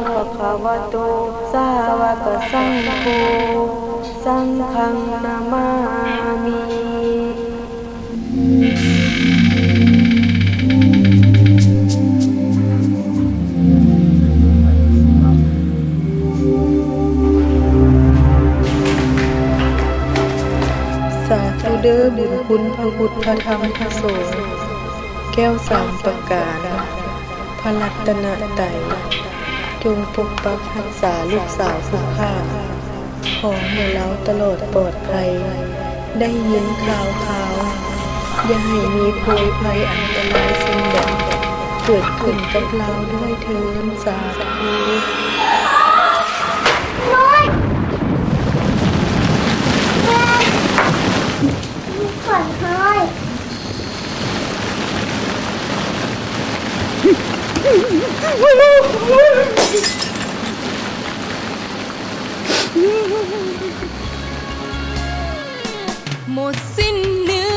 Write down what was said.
ພະຄະວະໂຕ ສາວະກະສັງໂຄ ສັງຄັງນະມາມິ. ສາທຸເດີ້ ບຸນຄຸນພະພຸດ ພະທຳ ພະສົງ, ແກ້ວສາມປະການ ພະລັດຕະນະໄຕ ຈົ່ງປົກປັກຮັກສາລູກສາວຜູ້ຂ້າ ຂໍໃຫ້ລາວຕະຫຼອດປອດໄພ. ໄດ້ຍິນຂ່າວຄາວ ຢ່າໃຫ້ມີໂພຍໄພອັນຕະລາຍສິ່ງໃດເກີດຂຶ້ນກັບລາວດ້ວຍເທີ້ນ ສາທຸ. ໝົດສິ້ນເນື້ອ